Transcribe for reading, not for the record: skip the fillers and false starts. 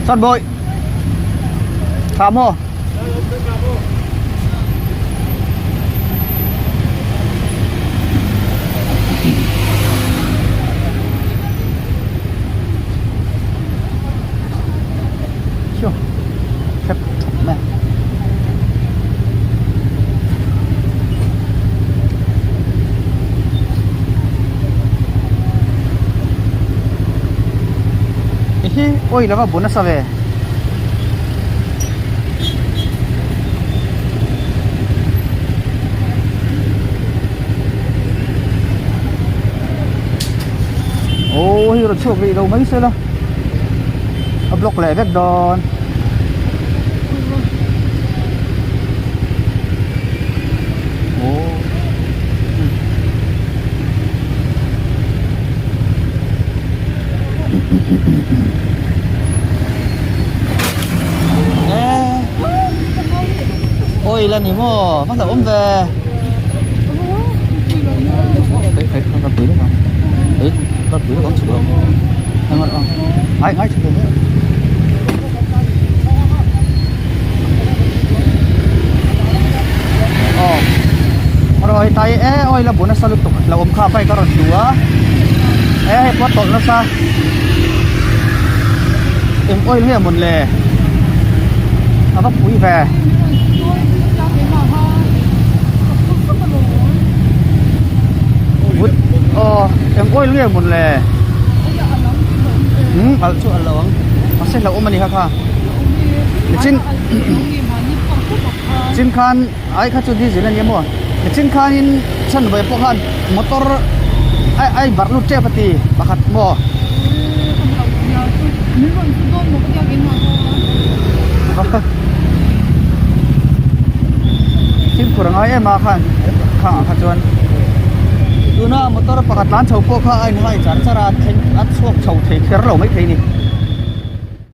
Son bội. Tha maw? Sure. Khep thap mai. Hi oil ava bu nasa ve. Aw hei rawn chhuak rih lo mai se la a block leh vek dawn. Ôi là nimo bắt đầu ôm về thấy thấy con túi không thấy con túi nó chụp không anh không ai ai chụp được Aw rawi tai e oil a bu nasa lutuk lo awm kha bike a rawn du a e hei pawh a tawlh nasa eng oil nge mawn le a va pui ve. Vut aw eng oil nge mawn le umm alh chu alh lo ang mahse hlauhawm a ni kha kha nichin chin khan ai kha chu diesel a nia maw nichin khanin chhan vawi pawh khan motor ai ai barh lut tep a ti pakhat maw. Fimkhur a ngai em a khan khangah kha chuan tuna motor pakhat tlan chho pawh kha a inhai char char a thleng a chhuak chho thei kher lo maithei a ni.